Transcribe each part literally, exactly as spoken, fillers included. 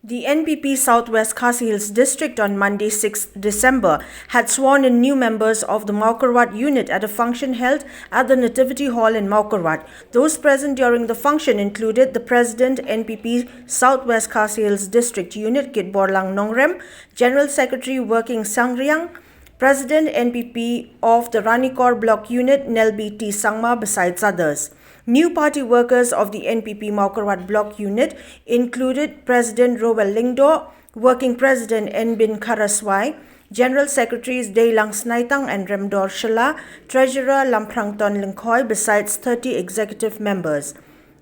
The N P P Southwest Khasi Hills District on Monday, sixth December, had sworn in new members of the Mawkyrwat unit at a function held at the Nativity Hall in Mawkyrwat. Those present during the function included the President, N P P Southwest Khasi Hills District Unit, Kitborlang Nongrem, General Secretary, Working Sangriang, President, N P P of the Ranikor Block Unit, Nelbi T Sangma, besides others. New party workers of the N P P Mawkyrwat Block Unit included President Rowell Lyngdoh, Working President Enbin Kharaswai, General Secretaries Deilang Snaitang and Remdor Shylla, Treasurer Lamprangton Lyngkhoi, besides thirty executive members.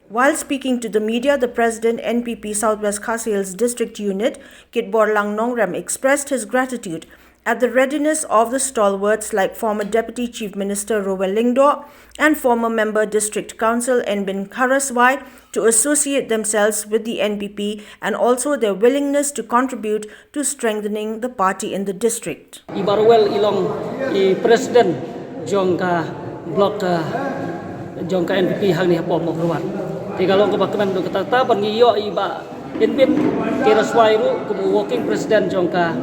While speaking to the media, the President, N P P Southwest Khasi Hills District Unit, Kitborlang Nongrem, expressed his gratitude at the readiness of the stalwarts like former Deputy Chief Minister Rowell Lyngdoh and former member District Council Enbin Kharaswai to associate themselves with the N P P and also their willingness to contribute to strengthening the party in the district. I Bah Rowell i long i President jong ka block, uh, jong ka N P P hangne hapoh Mawkyrwat. Te ka long kaba kmen ruh kata, kata ban ngi ïoh i Bah Enbin Kharaswai ruh kum u Working President jong ka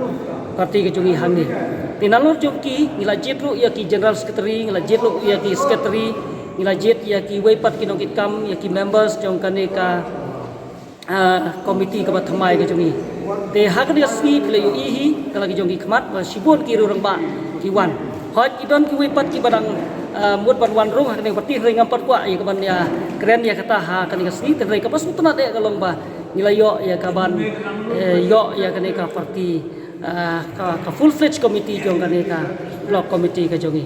party ka jong ngi hangne. Te nalor jong ki ngi la jied ruh ïa ki General Secretary, ngi la jied ruh ïa ki Secretary, ngi la jied ïa kiwei pat ki nongkitkam, ïa ki members jong kane ka, ah, committee kaba thymmai ka jong ngi. Te ha kane ka sngi phi la ïohi hi, ka la ki jong ki khmat ba shibun ki rangbah ki wan. Hooid ki don kiwei pat kiba dang, ah, mut ban wan rung ha kane ka party, hynrei ngam pat kwah ïa kaban ïakren ïa kata ha kane ka sngi, hynrei kaba sngewtynnat eh ka long ba ngi la ïoh ïa kaban, eh, ïoh ïa kane ka party, ah, ka, ka full fledged committee jong kane ka block committee ka jong ngi.